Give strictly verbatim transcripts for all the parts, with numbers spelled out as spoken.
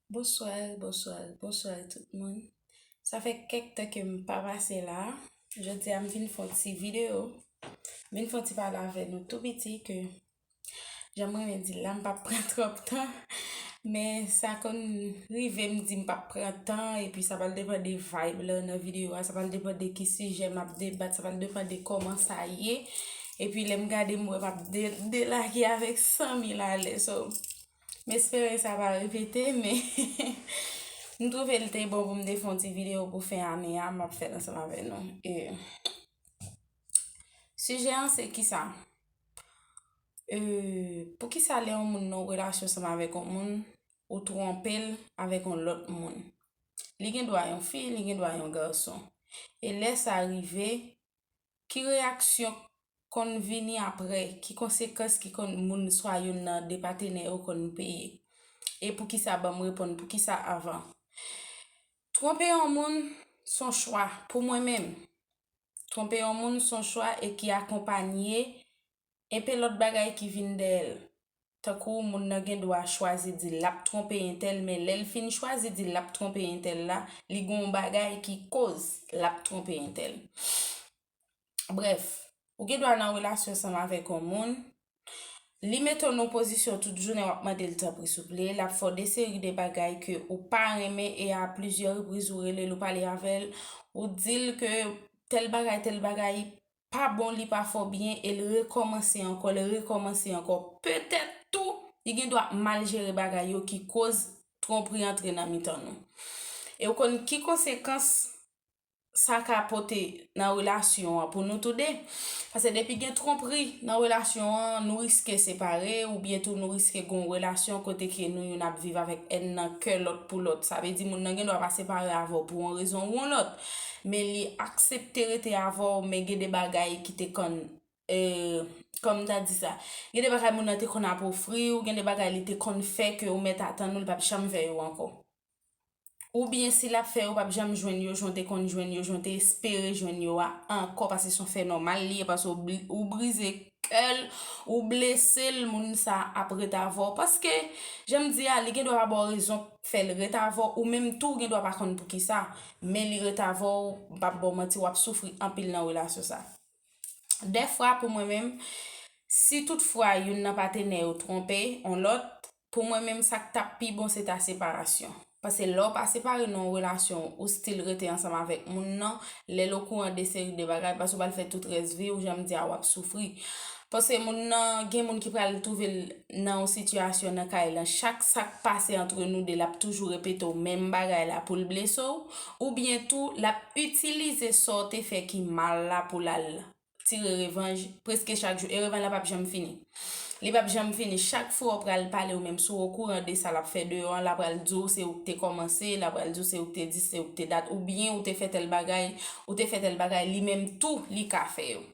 Bonswa, bonswa, bonswa tout moun. Sa fè kèk tan ke m pa pase la. Jodi a m vin fè yon ti videyo. M vin fè yon ti pale avè nou tou piti ke jan m renmen di l la, m p ap pran twòp tan. Men sa konn rive m di m p ap pran tan, epi sa pral depann de vibe la nan videyo a, sa pral depann de ki sijè m ap debat, sa pral depann de kòman sa ye. Epi lè m gade m wè m ap de, delage avèk san mil alè. So, m espere sa pa repete, men m twouve l te bon pou m te fè yon ti videyo pou fen ane a, m ap fè l ansanm avè nou. E sijè an se kisa? E, poukisa lè yon moun nan yon relasyon ansanm avèk yon moun, ou twonpe l avèk yon lòt moun? Li gen dwa yon fi, li gen dwa yon gason. E lè sa rive, ki reyaksyon konn vini apre? Ki konsekans ki konn moun swa youn nan de patenè yo konn peye? E poukisa, ban m reponn, poukisa avan? Twonpe yon moun s on chwa pou mwen menm. Twonpe yon moun s on chwa e ki akonpanye enpe lòt bagay ki vin dèyè l. Tankou moun nan gen dwa chwazi di l ap twonpe entèl, men lè l fin chwazi di l ap twonpe entèl la, li gen yon bagay ki koz l ap twonpe entèl. Brèf, ou gen dwa nan relasyon ansanm avèk yon moun, li mete w nan yon pozisyon tout jounen w ap mande l tanpri souple, l ap fè w de seri de bagay ke ou pa renmen e a plizyè repriz ou rele l, ou pale avè l, ou di l ke tèl bagay, tèl bagay pa bon, li pa fè w byen, e l rekòmanse ankò, l rekòmanse ankò. Petèt tou, li gen dwa mal jere bagay yo ki koz twonpri antre nan mitan nou. E w konn ki konsekans sa ka pote nan relasyon an pou nou toude? Paske depi gen twonpri nan relasyon an, nou riske separe, oubyen tou nou riske gen yon relasyon kote ke nou youn ap viv avèk èn nan kè lòt pou lòt. Sa vle di moun nan gen dwa pa separe avè w pou yon rezon ou yon lòt. Men li aksepte rete avè w, men gen de bagay ki te konn, e, kòman m ta di sa? Gen de bagay moun nan te konn ap ofri w, gen de bagay li te konn fè ke ou mèt atann ou, li p ap janm fè yo ankò. Oubyen si l ap fè yo, w p ap janm jwenn yo jan w te konn jwenn yo, jan w te espere jwenn yo a ankò, paske se yon fè nòmal li ye, paske ou bri-, ou brize kè l, ou blese l, moun sa ap ret avè w. Paske, jan m di a, li gen dwa pa ba w rezon k fè l ret avè w, ou menm tou, ou gen dwa pa konn poukisa, men li ret avè w, m p ap ba w manti, w ap soufri anpil nan relasyon sa. Dèfwa, pou mwen menm, si toutfwa youn nan patenè yo twonpe yon lòt, pou mwen menm, sa k t ap pi bon, se ta separasyon. Paske lè w pa separe nan yon relasyon, ou still rete ansanm avèk moun nan, lè l okouran de seri de bagay, paske w pral fè tout rès vi w, jan m di a, w ap soufri. Paske moun nan, gen moun ki pral twouve l nan yon sitiyasyon nan kay lan, chak sa k pase antre nou de, l ap toujou repete w menm bagay la pou l blese w, oubyen tou, l ap itilize sa w te fè ki mal la pou l al tire revanj preske chak jou. E revanj la p ap janm fini. Li p ap janm fini. Chak fwa w pral pale ou menm, si w okouran de sa l ap fè deyò an, l ap pral di w se ou k te kòmanse, l ap pral di w se ou k te di, se ou k te dat, oubyen ou te fè tèl bagay, ou te fè tèl bagay, li menm tou, li ka fè yo.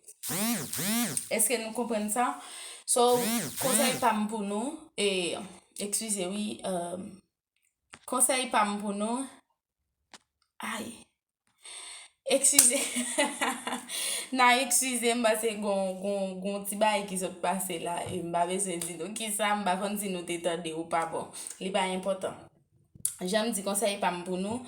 Èske nou konprann sa? So, konsèy pa m pou nou, e, eskize, wi, um, konsèy pa m pou nou, ay, eskize. N a eskize m, paske gon, gon, gon ti bagay ki sot pase la, e m pa bezwen di nou kisa, m pa konn si nou te tande ou pa bon. Li pa enpòtan. Jan m di, konsèy pa m pou nou,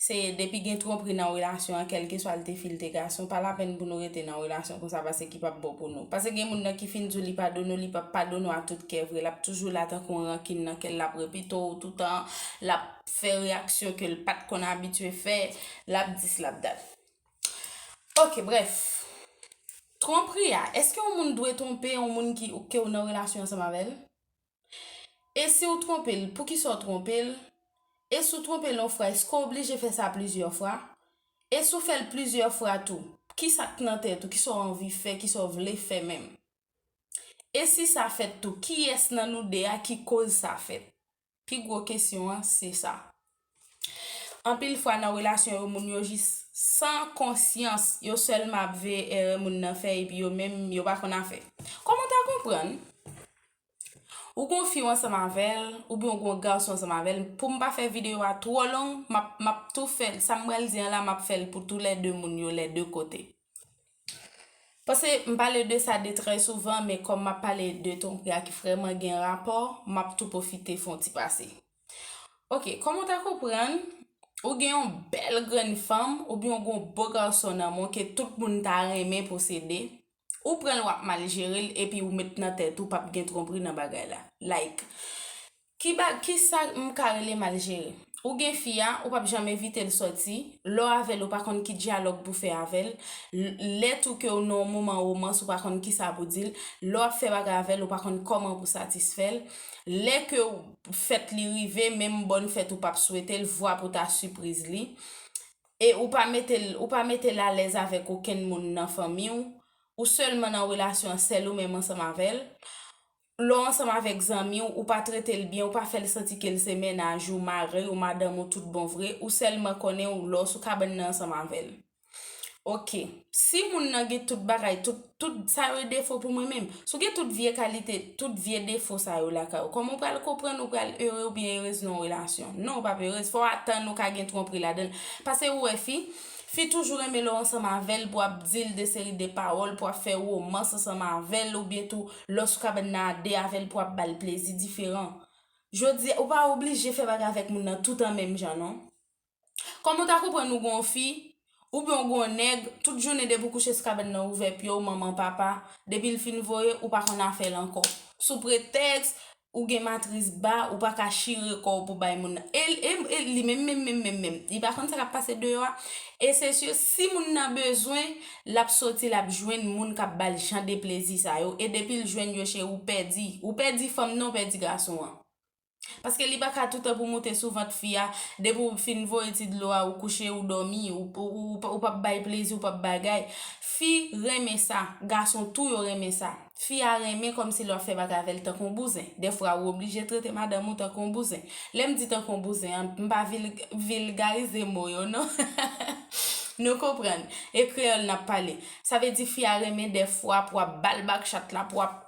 se depi gen twonpri nan relasyon an, kèlkeswa l te fi, l te gason, pa lapenn pou nou rete nan relasyon konsa, paske ki p ap bon pou nou. Paske gen moun nan ki fin di w li padone w, li p ap padone w a tout kè vre, l ap toujou la tankou yon rankin nan kè l, l ap repete w toutan, l ap fè reyaksyon ke l pa t konn abitye fè, l ap dis, l ap dat. Ok, brèf. Twonpri a, èske yon moun dwe twonpe yon moun ki, ke w nan relasyon ansanm avè l? E si w twonpe l, poukisa w twonpe l? E si w twonpe l yon fwa, èske w oblije fè sa plizyè fwa? E si w fè l plizyè fwa tou, kisa k nan tèt ou, kisa w anvi fè, kisa w vle fè menm? E si sa fèt tou, kiyès nan nou de a ki koz sa fèt? Pi gwo kesyon an, se sa. Anpil fwa nan relasyon yo, moun yo jis san konsyans, yo sèlman ap veye erè moun nan fè, epi yo menm, yo pa konn afè. Kòman w ta konprann? Ou gon fi w ansanm avè l, oubyen ou gon gason ansanm avè l. Pou m pa fè videyo a twò long, m ap, m ap tou fè l. Sa m pral di an la, m ap fè l pou toulède moun yo, lède kote. Paske m pale de sa de trè souvan, men kòm m ap pale de twonpri a ki vrèman gen rapò, m ap tou pwofite fè yon ti pase. Ok, kòman w ta konprann ou gen yon bèl grenn fanm oubyen w gen yon bo gason nan men w ke tout moun ta renmen posede, ou pran l w ap mal jere l epi ou met nan tèt ou p ap gen twonpri nan bagay la. Like, ki ba, ki sa m ka rele mal jere? Ou gen fi a, ou p ap janm envite l sòti, lè w avè l ou pa konn ki dyalòg pou fè avè l, lè tou ke w nan yon moman womans ou pa konn ki sa pou di l, lè w ap fè bagay avè l ou pa konn kòman pou satisfè l, lè ke fèt li rive, menm bòn fèt ou p ap swete l, vwa pou ta sipriz li. E ou pa mete l, ou pa mete l alèz avèk okenn moun nan fanmi w. Ou sèlman nan relasyon an sèl ou menm ansanm avè l. Lè w ansanm avèk zanmi w, ou pa trete l byen, ou pa fè l santi ke l se mennaj ou, mari w, madanm ou tout bon vre, ou sèlman konnen w lè w sou kabann nan ansanm avè l. Ok, si moun nan gen tout bagay, tout, tout sa yo e defo pou mwen menm. Si w gen tout vye kalite, tout vye defo sa yo lakay ou, kòman w pral konprann ou pral ere oubyen erez nan yon relasyon? Non, ou p ap erez. Fò w atann ou ka gen twonpri ladan l. Paske ou wè fi, fi toujou renmen lè w ansanm avè l pou w ap di l de seri de pawòl, pou w ap fè womans ansanm avè l, oubyen tou lè w sou kabann nan a de avè l pou w ap ba l plezi diferan. Jodi a, ou pa oblije fè bagay avèk moun nan tout an menm jan, non. Kòman w ta konprann ou gen yon fi, oubyen w gen yon nèg, tout jounen depi w kouche sou kabann nan, ou ouvè pye w, manman, papa, depi l fin voye, ou pa konn afè l ankò. Sou pretèks, ou gen matris ba, ou pa ka chire kò w pou bay moun nan. E, e, e li menm, menm, menm, menm, menm, li pa konn sa k ap pase deyò a. E se si, si moun nan bezwen, l ap soti, l ap jwenn moun k ap ba l jan de plezi sa yo. E depi l jwenn yo, cheri, ou pèdi. Ou pèdi fanm nan, ou pèdi gason an. Paske li pa ka toutan pou moute sou vant fi a, depi w fin voye ti dlo a, ou kouche, ou dòmi, ou, ou, ou, ou p ap bay plezi, ou p ap bagay. Fi renmen sa, gason tou yo renmen sa. Fi a renmen kòmsi lè w ap fè bagay avè l tankou yon bouzen. Dèfwa, ou oblije trete madanm ou tankou yon bouzen. Lè m di tankou yon bouzen an, m pa vil-, vilgarize mo yo, non. Nou konprann. E kreyòl n ap pale. Sa vle di fi a renmen dèfwa pou w ap ba l bakchat la, pou w ap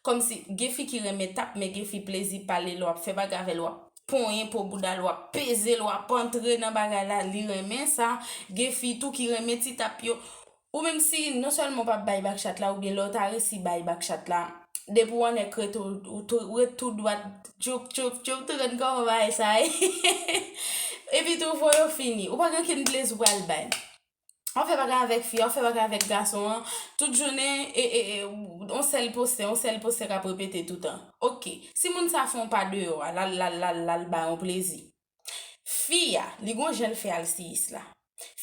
kòmsi, gen fi ki renmen tap, men gen fi plezi pale lè w ap fè bagay avè l, w ap ponyen po bouda l, w ap peze l, w ap antre nan bagay la, li renmen sa. Gen fi tou ki renmen ti tap yo. Ou menm si non sèlman w p ap bay bakchat la, oubyen lè w ta resi bay bakchat la, depi w annèk rete w, w tou, ret tou dwat, tchoup, tchoup, tchoup, tou konn kòman bagay sa ye. Epi tou, fò yo fini. Ou pa gen okenn plezi w pral bay. W ap fè bagay avèk fi a, w ap fè bagay avèk gason an, tout jounen, e, e, e, yon sèl poste, yon sèl poste k ap repete toutan. Ok, si moun sa fè yon pa deyò a, l al, l al, l al, l al bay yon plezi. Fi a, li gon jan l fè alsiyis la.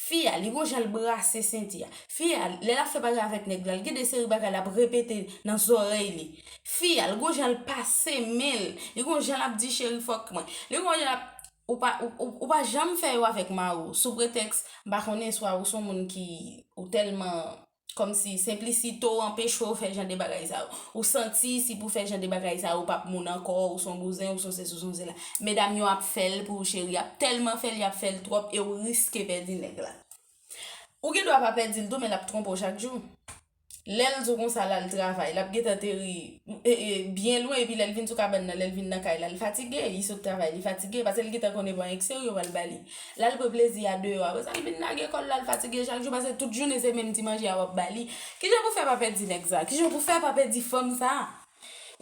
Fi a, li gon jan l brase senti a. Fi a, lè l ap fè bagay avèk nèg la, l gen de seri bagay l ap repete nan zòrèy li. Fi a, l gon jan l pase men l. Li gon jan l ap di cheri fòk mwen. Li gon jan l ap, ou pa, ou, ou, ou pa janm fè yo avèk mari w. Sou pretèks, m pa konnen swa ou se yon moun ki, ou tèlman kòmsi senplisite w anpeche w fè jan de bagay sa yo. Ou santi si pou fè jan de bagay sa yo, ou p ap moun ankò, ou se yon bouzen, ou se yon sesi, ou se yon sela. Medam yo ap fè l pou ou cheri, y ap tèlman fè l, y ap fè l twòp e ou riske pèdi nèg la. Ou gen dwa pa pèdi l tou, men l ap twonpe w chak jou. Lè l di w konsa l al travay, l ap gentan ateri, e, e, byen lwen, epi lè l vin sou kabann nan, lè l vin nan kay la, li fatige, li sot travay, li fatige, paske l gentan konnen pa yon ekserye w al ba li. L al pran plezi a deyò, apre sa l vin lage kò l la, l fatige chak jou, paske tout jounen se menm ti manje a w ap ba li. Kijan pou fè pa pèdi nèg sa? Kijan pou fè pa pèdi fanm sa?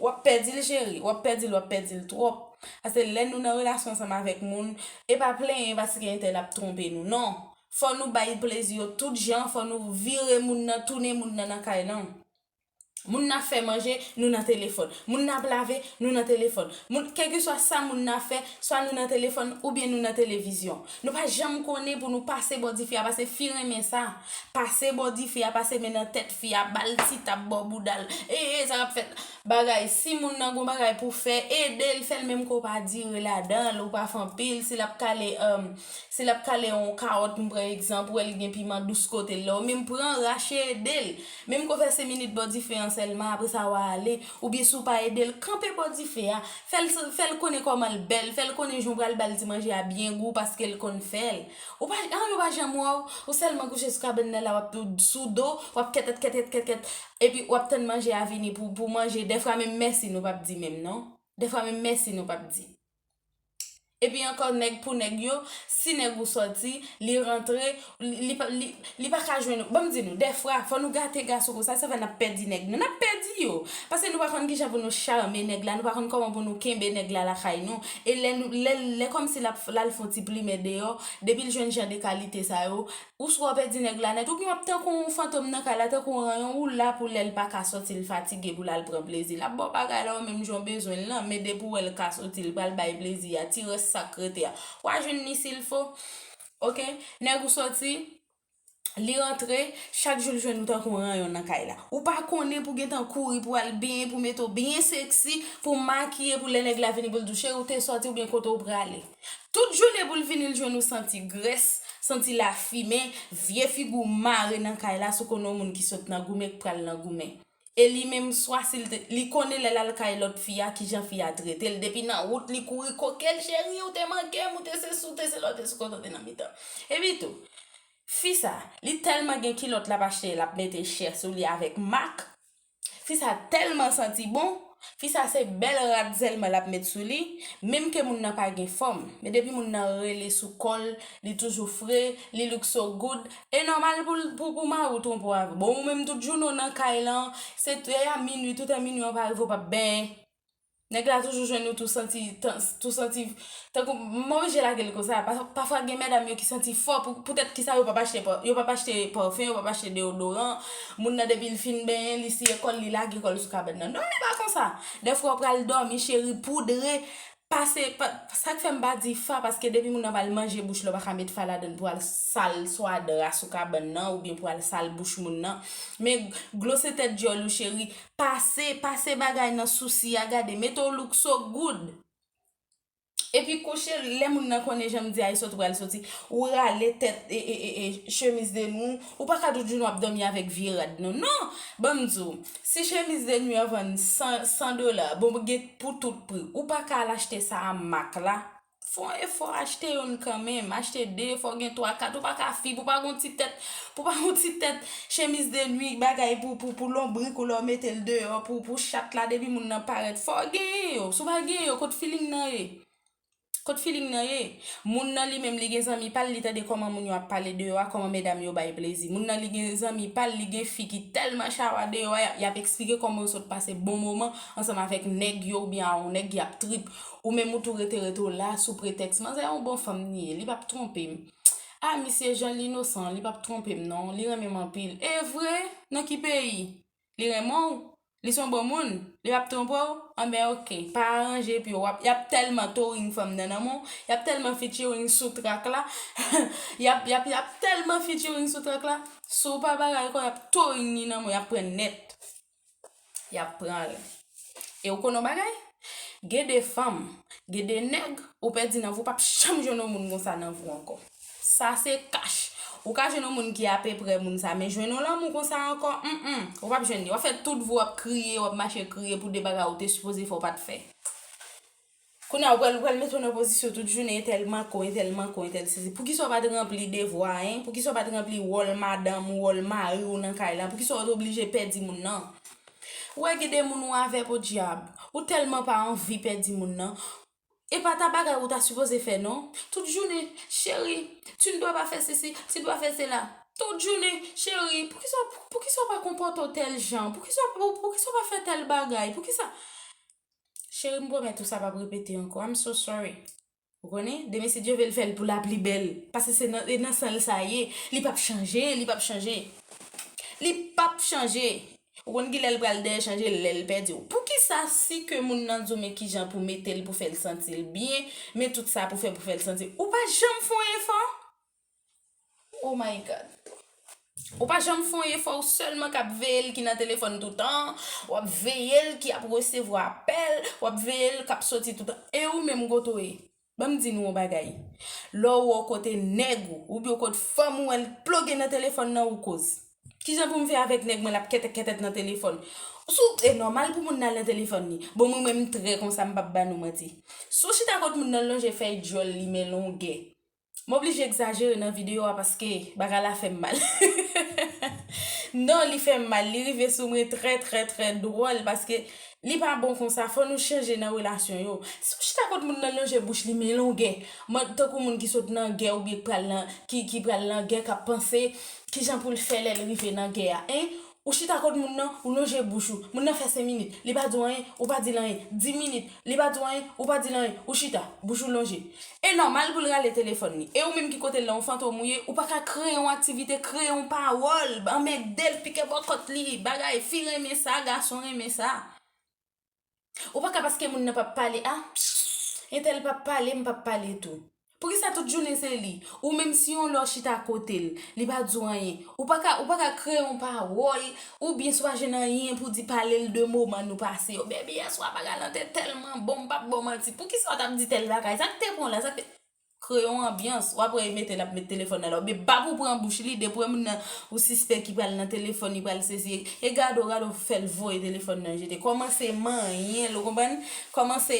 W ap pèdi l, cheri, w ap pèdi l, w ap pèdi l twòp. Paske lè nou nan relasyon ansanm avèk moun, e pa plenyen paske entèl ap twonpe nou, non. Fò nou bay plezi yo tout jan, fò nou vire moun nan, tounen moun nan nan kay lan. Moun nan ap fè manje, nou nan telefòn. Moun nan ap lave, nou nan telefòn. Moun, kèlkeswa sa moun nan ap fè, swa nou nan telefòn oubyen nou nan televizyon. Nou pa janm konnen pou nou pase bò dife a, paske fi renmen sa. Pase bò dife a, pase men nan tèt fi a, ba l ti tap bò bouda l. E, e, sa k ap fèt? Bagay, si moun nan gon bagay pou fè, ede l fè l menm ke w pa dire ladan l, ou pa fè anpil, si l ap kale, um, si l ap kale yon kawòt, m pran egzanp, ou wè l gen piman dous kote l la, ou menm pran, rache, ede l. Menm ke w fè senk minit bò dife an sèlman, apre sa w a ale, oubyen si w pa ede l, kanpe bò dife a, fè l, fè l konnen kòman l bèl, fè l konnen jan w pral ba l ti manje a byen gou paske l konn fè l. Ou pa, anyen pa janm wè w, ou sèlman kouche sou kabann nan la, w ap sou do, w ap kètèt, kètèt, kètèt. Epi w ap tann manje a vini pou, pou manje. Dèfwa menm mèsi nou p ap di menm non. Dèfwa menm mèsi nou p ap di. Epi ankò, nèg pou nèg yo, si nèg ou sòti, li rantre, li, li, pa- li, li pa ka jwenn ou. Ban m di nou, dèfwa, fò nou gate gason konsa, sa fè n ap pèdi nèg nou. N ap pèdi yo. Paske nou pa konn kijan pou nou chame nèg la, nou pa konn kòman pou nou kenbe nèg la lakay nou. E lè nou, lè, lè kòmsi l ap, l al fè yon ti plimen deyò, depi l jwenn jan de kalite sa yo, ou swa w pèdi nèg la nèt, oubyen w ap tankou yon fantom nan kay la, tankou yon ranyon, ou la pou lè l pa ka sòti, l fatige pou l al pran plezi. L ap ba w bagay la, ou menm jan w bezwen l lan, men depi w wè l ka sòti, l pral bay plezi a, ti rès sa k rete a. W a jwenn li si l fo. Oke? Nèg ou sòti, li rantre, chak jou l jwenn ou tankou yon ranyon nan kay la. Ou pa konnen pou gentan kouri pou al benyen, pou mete w byen seksi, pou makiye, pou lè nèg la vini pou l di w, cheri, ou te sòti oubyen kote w prale. Tout jounen pou l vini, l jwenn ou santi grès, santi lafimen, vye figi w mare nan kay la, si w konnen yon moun ki sot nan goumen, k pral nan goumen. E li menm swa si l te, li konnen lè l al kay lòt fi a, kijan fi a trete l. Depi nan wout, li kouri koke l, cheri, ou te manke m, ou te sesi, ou te sela, ou te sou kote, ou te nan mitan. Epi tou, fi sa, li tèlman gen kilòt l ap achte, l ap mete chè sou li avèk mak. Fi sa tèlman santi bon, fi sa se bèl rad sèlman l ap met sou li, menm ke moun nan pa gen fòm. Men depi moun nan rele sou kò l, li toujou fre, li look so good. E nòmal pou, pou, pou mari w twonpe w avè. Bon, ou menm tout jounen w nan kay lan, se trè a minui, toutan minui an pa rive, w p ap benyen. Nèg la toujou jwenn ou tou santi, tan- tou santi, tankou, m oblije lage l konsa. Pa- Pafwa gen medam yo ki santi fò, pou- poutèt ki sa yo p ap achte pa- yo p ap achte pafen, yo p ap achte deodoran. Moun nan depi l fin benyen, li siye kò l, li lage kò l sou kabann nan. Non, li pa konsa. Dèfwa w pral dòmi, cheri, poudre, pase, pa- sa k fè m pa di fa, paske depi moun nan pral manje bouch la, w pa ka met fa ladann pou al sal swa dra sou kabann nan, oubyen pou al sal bouch moun nan. Men glose tèt dyòl ou, cheri, pase, pase bagay nan sousi a, gade, mete w look so good. Epi kouche, lè moun nan konnen jan m di a, e sot pral soti, ou rale tèt e, e, e, e, chemiz de nwi, ou pa ka tout jounen w ap dòmi avèk vye rad, non. Non! Ban m di w, si chemiz de nwi an vann san, san dola, bon, gen pou tout pri, ou pa ka al achte sa a mak la. Fè yon efò, achte youn kanmenm, achte de, fò gen twa, kat, ou pa ka fib, ou pa gon ti tèt, pou pa gon ti tèt, chemiz de nwi, bagay pou, pou, pou lonbrik ou lè w mete l deyò, pou, pou chat la, depi moun nan parèt, fò w genyen yo, si w pa genyen yo, kot feeling nan ye? Kot feeling nan ye? Moun nan li menm li gen zanmi pa l, li tande kòman moun yo ap pale deyò a, kòman medam yo bay plezi. Moun nan li gen zanmi pa l, li gen fi ki tèlman chawa deyò a, y ap eksplike kòman yo sot pase bon moman ansanm avèk nèg yo oubyen a yon nèg y ap trip. Ou menm ou tou rete rete w la sou pretèks manzè yon bon fanm li ye, li p ap twonpe m. A misye jan l inosan, li p ap twonpe m non, li renmen m anpil. E vre? Nan ki peyi? Li renmen w? Li se yon bon moun? Li p ap twonpe w? Anben oke, pa aranje pye w, y ap tèlman touring fanm nan nan men w, y ap tèlman featuring sou track la, y ap, y ap, y ap tèlman featuring sou track la, si w pa bagay kò, y ap touring li nan men w, y ap pran nèt. Y ap pran l. E ou konn yon bagay? Gen de fanm, gen de nèg, ou pèdi nan vi w, w p ap janm jwenn yon moun konsa nan vi w ankò. Sa se kach. Ou ka jwenn yon moun ki apeprè moun sa, men jwenn yon lanmou konsa ankò, mm, mm, ou p ap jwenn li. W ap fè tout vi w ap kriye, w ap mache kriye pou de bagay ou te sipoze fè, ou pa t fè. Kounye a, ou pral, ou pral mete w nan pozisyon tout jounen, entèl manke w, entèl manke w, entèl sesi. Poukisa w pa t ranpli devwa, en? Poukisa w pa t ranpli wòl madanm ou, wòl mari w nan kay la? Poukisa w te oblije pèdi moun nan? Ou wè gen de moun ou avè, podyab. Ou tèlman pa anvi pèdi moun nan. E pa ta bagay ou ta sipoze fè, non. Tout jounen, cheri, tu ne dois pas faire ceci, tu dois faire cela. Tout jounen, cheri, poukisa, poukisa w pa konpòte w tèl jan? Poukisa, pou- poukisa w pa fè tèl bagay? Poukisa? Cheri, m pwomèt ou sa p ap repete ankò. I'm so sorry. Ou konnen? Demen, si Dye ve, l fè l pou la pli bèl. Paske se nan, e nan san l sa ye. Li p ap chanje, li p ap chanje. Li p ap chanje. Ou konn kilè l pral dèyè chanje? Lè l pèdi w. Poukisa si ke moun nan di w men kijan pou mete l pou fè l santi l byen, men tout sa pou fè pou fè l santi l, ou pa janm fè yon efò? Oh my God. Ou pa janm fè yon efò, ou sèlman k ap veye l ki nan telefòn toutan, w ap veye l ki ap resevwa apèl, w ap veye l k ap soti toutan. E ou menm kote w ye? Ban m di nou yon bagay. Lè w wè w kote nèg ou, oubyen w kote fanm ou, wè l ploge nan telefòn nan, ou koz. Kijan pou m fè avèk nèg mwen, l ap kètèt kètèt nan telefòn? Sou, e nòmal pou moun nan al nan telefòn li. Bon, mwen menm, m trè konsa, m p ap ba nou manti. Si w chita kot moun nan, l lonje fèy dyòl li, men longè. M oblije egzajere nan videyo a paske bagay la fè m mal. Non, li fè m mal, li rive sou mwen trè, trè, trè dwòl, paske li pa bon konsa, fò nou chanje nan relasyon yo. Si w chita kot moun nan lonje bouch li, men longè, man, tankou moun ki sot nan gè oubyen k pral nan, ki, ki pral nan gè, k ap panse kijan pou l fè lè l rive nan gè a, en? Ou chita kot moun nan, ou lonje bouch ou. Moun nan fè senk minit, li pa di w anyen, ou pa di l anyen. Dis minit, li pa di w anyen, ou pa di l anyen. Ou chita, bouch ou lonje. E nòmal pou l rale telefòn li. E ou menm ki kote l la, yon fantom ou ye, ou pa ka kreye yon aktivite, kreye yon pawòl, anmède l, pike bò kòt li, bagay, fi renmen sa, gason renmen sa. Ou pa ka paske moun nan p ap pale, a, entèl p ap pale, m p ap pale tou. Poukisa tout jounen se li? Ou menm si yon lè w chita kote l, li pa di w anyen. Ou pa ka, ou pa ka kreye yon pawòl, oubyen si w pa jwenn anyen pou di pale l de moman nou pase yo. Baby, yèswa bagay lan te tèlman bon, m p ap ba w manti. Poukisa w t ap di tèl bagay? Sa k te pran w la? Sa k te Kreye yon anbyans. W ap wè, e mete l ap met telefòn nan la. Oubyen bab ou pran bouch li, depi w wè moun nan ou sispèk ki pral nan telefòn, li pral sezi. E gade w, gade w fè l voye telefòn nan jete. Kòmanse manyen l, ou konprann? Kòmanse,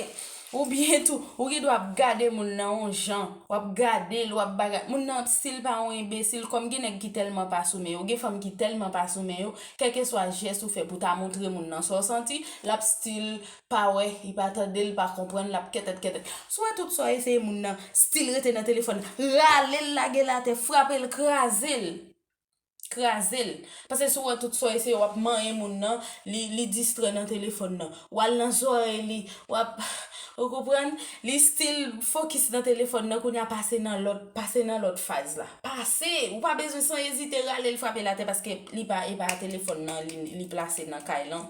oubyen tou, ou gen dwa ap gade moun nan yon jan. W ap gade l, w ap bagay. Moun nan ap still pa yon enbesil. Kòm gen nèg ki tèlman pa sou men yo, gen fanm ki tèlman pa sou men yo, kèlkeswa jès ou fè pou ta montre moun nan sa w santi, l ap still pa wè, li pa tande, li pa konprann, l ap kètèt, kètèt. Si w wè tout sa w eseye moun nan, still rete nan telefòn, rale l, lage l atè, frape l, kraze l. Kraze l. Paske si w wè tout sa w eseye, w ap manyen moun nan, li, li distrè nan telefòn nan. W al nan zòrèy li, w ap, ou konprann? Li still fokis nan telefòn nan, kounye a pase nan lòt, pase nan lòt faz la. Pase! Ou pa bezwen san ezite rale l, frape l atè, paske li pa, e pa telefòn nan, li, li plase nan kay lan.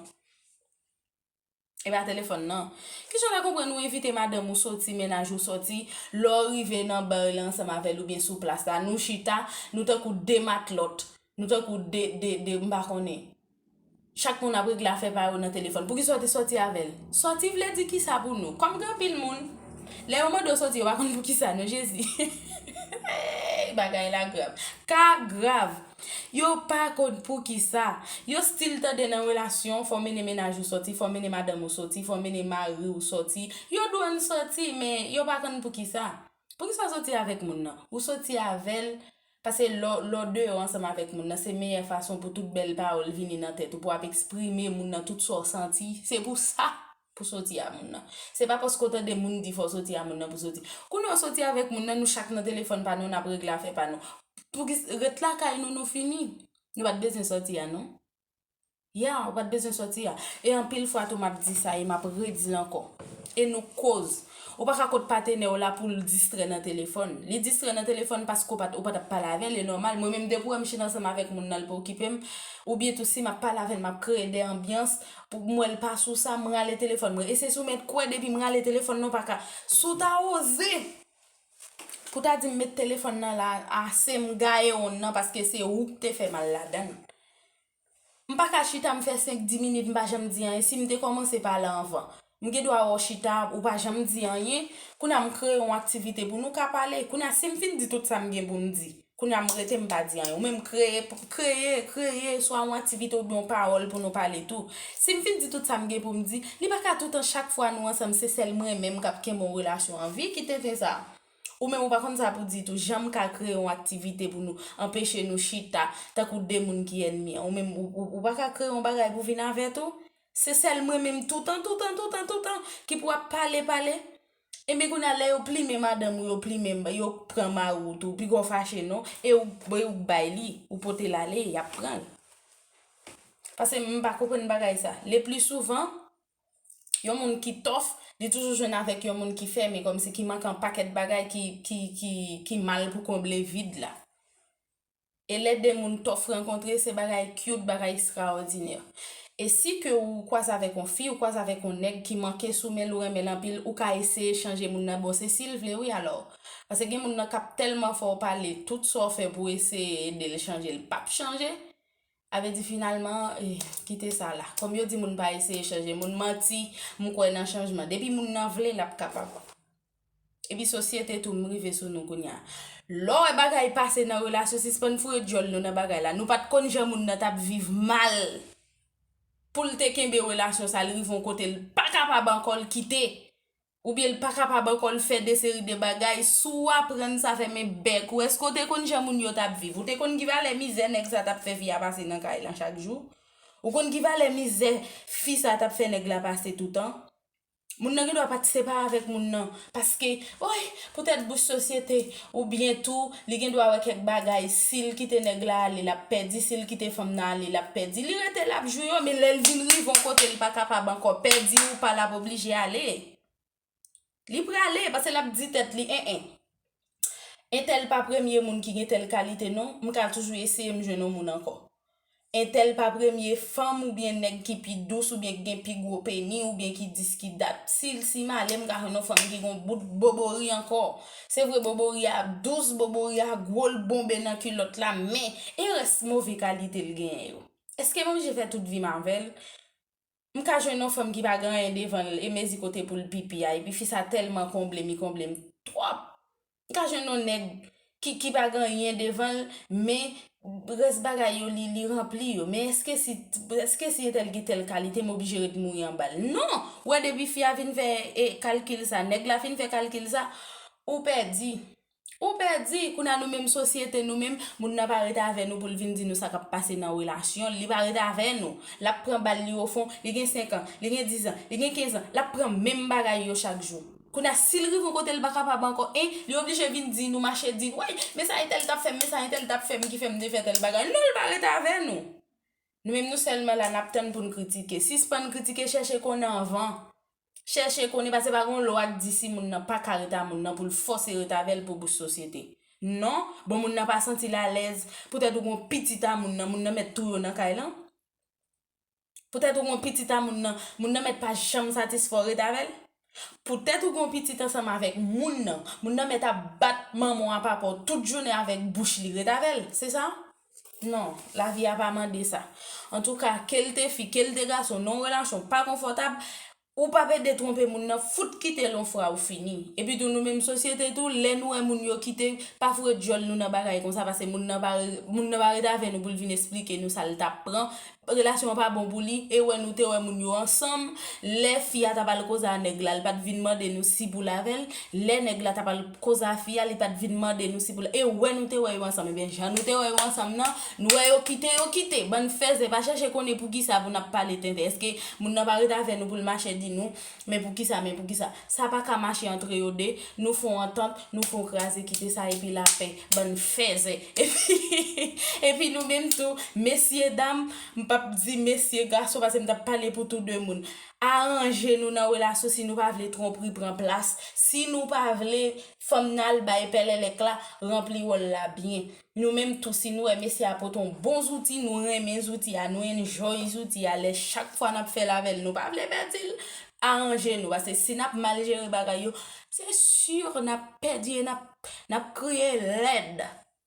E pa telefòn nan. Kijan w ta konprann ou envite madanm ou soti, mennaj ou soti, lè w rive nan bar la ansanm avè l oubyen sou plas la, nou chita, nou tankou de matlòt, nou tankou de, de, de, m pa konnen. Chak moun ap regle afè pa yo nan telefòn. Poukisa w te sòti avè l? Sòti vle di kisa pou nou? Kòm gen anpil moun, lè yo mande w sòti, yo pa konn poukisa non, Jezi. Bagay la grav. Ka grav. Yo pa konn poukisa. Yo still tande nan relasyon, fò w mennen mennaj ou sòti, fò w mennen madanm ou sòti, fò w mennen mari w sòti. Yo dwe ann sòti, men yo pa konn poukisa. Poukisa w sòti avèk moun nan? Ou sòti avè l, paske lè w, lè w deyò ansanm avèk moun nan, se meyè fason pou tout bèl pawòl vini nan tèt ou, pou w ap eksprime moun nan tout sa w santi. Se pou sa pou soti a moun nan. Se pa paske w tande moun di fò w soti a moun nan pou soti. Kounye a w soti avèk moun nan, nou chak nan telefòn pa nou, n ap regle afè pa nou. Poukisa, ret lakay nou, nou fini. Nou pa t bezwen sòti a, non. Ya, ou pa t bezwen sòti a. E anpil fwa tou, m ap di sa e m ap redi l ankò. E nou koz. Ou pa ka kot patenè w la pou l distrè nan telefòn. Li distrè nan telefòn paske ou pa t, ou pa t ap pale avè l, e nòmal. Mwen menm, depi w wè m chita ansanm avèk moun nan, l pa okipe m, oubyen tou si m ap pale avè l, m ap kreye de anbyans, pou m wè l pa sou sa, m rale telefòn mwen. E se si w mèt kwè depi m rale telefòn nan, ou pa ka. Si w ta oze pou w ta di m met telefòn nan la, ase m gaye w nan, paske se ou k te fè mal ladan l. M pa ka chita m fè senk, dis minit, m pa janm di anyen. Si m te kòmanse pale anvan, m gen dwa wè w chita, ou pa janm di anyen. Kounye a m kreye yon aktivite pou nou ka pale. Kounye a si m fin di tout sa m gen pou m di, kounye a m rete m pa di anyen. Ou menm kreye, kreye, kreye, swa yon aktivite oubyen yon pawòl pou nou pale tou. Si m fin di tout sa m gen pou m di, li pa ka toutan chak fwa nou ansanm, se sèl mwen menm k ap kenbe yon relasyon an vi. Ki tenten sa. Ou menm ou pa konn sa pou di tou, jan m ka kreye yon aktivite pou nou anpeche nou chita, tankou de moun ki ènmi an. Ou menm ou, ou, ou pa ka kreye yon bagay pou vin avè tou. Se sèl mwen menm toutan, toutan, toutan, toutan, ki pou ap pale, pale. Enben kounye a lè yo plimen madanm ou, yo plimen, yo pran mari w tou, piga w fache non, e ou, e ou k bay li, ou pote l ale, y ap pran l. Paske m pa konprann bagay sa. Le pli souvan, yon moun ki tòf, li toujou jwenn avèk yon moun ki fèmen, kòmsi ki manke yon pakèt bagay ki, ki, ki, ki mal pou konble vid la. E lè de moun tòf rankontre, se bagay cute, bagay ekstraòdinè. E si ke ou kwaze avèk yon fi, ou kwaze avèk yon nèg ki manke sou men l, ou renmen l anpil, ou ka eseye chanje moun nan. Bon, se si l vle wi alò. Paske gen moun nan k ap tèlman fè w pale, tout sa w fè pou eseye ede l chanje, l p ap chanje. A vle di finalman, eh, kite sa la. Kòm yo di moun pa eseye chanje, moun manti, m kwè nan chanjman. Depi moun nan vle, l ap kapab. Epi sosyete tou m rive sou nou kounye a. Lè w wè bagay pase nan relasyon, sispann foure dyòl nou nan bagay la. Nou pa t konn jan moun nan t ap viv mal. Pou l te kenbe relasyon sa, l rive yon kote l pa kapab ankò, l kite. oubyen l pa kapab ankò, l fè de seri de bagay, si w aprann sa, fèmen bèk ou. Èske w te konn jan moun yo t ap viv? Ou te konn ki valè mizè nèg sa t ap fè fi a pase nan kay lan chak jou? Ou konn ki valè mizè fi sa t ap fè nèg la pase toutan? Moun nan gen dwa pa t separe avèk moun nan, paske, oy, poutèt bouch sosyete, oubyen tou, li gen dwa wè kèk bagay, si l kite nèg la ale, l ap pèdi, si l kite fanm nan ale, l ap pèdi. Li rete, l ap jwi yo, men lè l vin rive yon kote, li pa kapab ankò, pèdi ou pa, l ap oblije ale. Li prale, paske l ap di tèt li, en, en. Entèl pa premye moun ki gen tèl kalite non, m ka toujou eseye m jwenn yon moun ankò. Entèl pa premye fanm oubyen nèg ki pi dous oubyen ki gen pi gwo peni oubyen ki dis ki dat. Si, si m ale, m ka jwenn yon fanm ki gen yon bout bobori ankò. Se vre, bobori a dous, bobori a gwo, l bonbe nan kilòt la, men e rès move kalite l genyen yo? Èske m oblije fè tout vi m avè l? M ka jwenn yon fanm ki pa gen anyen devan l e mezi kote pou l pipi a, epi fi sa tèlman konble m, li konble m twòp. M ka jwenn yon nèg ki, ki pa gen anyen devan l, men rès bagay yo, li, li ranpli yo. Men èske si, èske si entèl gen tèl kalite, m oblije ret mouri anba l? Non! Ou wè, depi fi a fin fè, e, kalkil sa, nèg la fin fè kalkil sa, ou pèdi. Ou pèdi. Kounye a, nou menm sosyete, nou menm, moun nan pa rete avè nou pou l vin di nou sa k ap pase nan relasyon l. Li pa rete avè nou. L ap pran bal li ofon, li gen senk an, li gen diz an, li gen kenz an, l ap pran menm bagay yo chak jou. Kounye a, si l rive yon kote l pa kapab ankò, en, li oblije vin di nou, mache di, woy, men sa entèl t ap fè m, men sa entèl t ap fè m ki fè m te fè tèl bagay. Non, l pa rete avè nou. Nou menm nou sèlman la, n ap tann pou n kritike. Sispann kritike, chèche konnen anvan. Chèche konnen, paske pa gen yon lwa k di si moun nan pa ka ret a moun nan pou l fòse ret avè l pou bouch sosyete. Non, bon, moun nan pa santi l alèz, poutèt ou gen yon pitit a moun nan, moun nan mèt touye w nan kay lan. Poutèt ou gen yon pitit a moun nan, moun nan mèt pa janm satisfè w ret avè l. Poutèt ou gen yon pitit ansanm avèk moun nan, moun nan mèt ap bat manman w a papa w tout jounen avèk bouch li ret avè l. Se sa? Non, lavi a pa mande sa. Antouka, ke l te fi, ke l te gason, nan yon relasyon pa konfòtab, ou p ap ede twonpe moun nan, fout kite l yon fwa ou fini. Epi tou, nou menm sosyete tou, lè nou wè moun yo kite, pa foure djòl nou nan bagay konsa, paske moun nan pa re-, moun nan pa ret avè nou pou l vin esplike nou sa l t ap pran. Relasyon an pa bon pou li, e wè nou te wè moun yo ansanm, lè fi a t ap al koze a nèg la, li pa t vin mande nou si pou l avè l, lè nèg la t ap al koze a fi a, li pa t vin mande nou si pou l, e wè nou te wè yo ansanm, ebyen jan nou te wè yo ansanm nan, nou wè yo kite, yo kite, bann fèzè, pa chèche konnen poukisa pou n ap pale tenten, èske moun nan pa ret avè nou pou l mache di nou, men poukisa, men poukisa, sa pa ka mache antre yo de, nou fè yon antant, nou fè yon kraze kite sa epi lapè, bann fèzè. Epi, epi nou menm tou, mesye dam, m p ap di mesye gason, paske m t ap pale pou tou de moun. Aranje nou nan relasyon si nou pa vle twonpri pran plas, si nou pa vle fanm nan al bay pèlèlèk la ranpli wòl la byen. Nou menm tou, si nou wè mesye a pote yon bon zouti, nou renmen zouti a, nou enjoy zouti a, lè chak fwa n ap fè l avè l, nou pa vle pèdi l, aranje nou, paske si n ap mal jere bagay yo, se si n ap pèdi e n ap, n ap kriye lèd.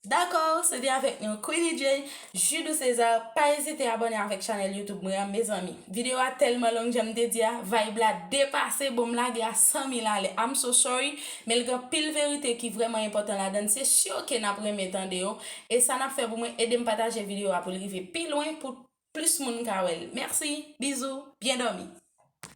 Dakò, se te avèk nou Queenie J, Judou César. Pa ezite abòne avèk chanèl YouTube mwen an, mezanmi. Videyo a tèlman long, jan m te di a, vibe la depase, bon, m lage a san mil alè. I'm so sorry, men l gen anpil verite ki vrèman enpòtan ladan l. Se si ke n ap renmen tande yo. E sa n ap fè pou mwen, ede m pataje videyo a pou l rive pi lwen, pou plis moun ka wè l. Mèsi, bizou, byen dòmi.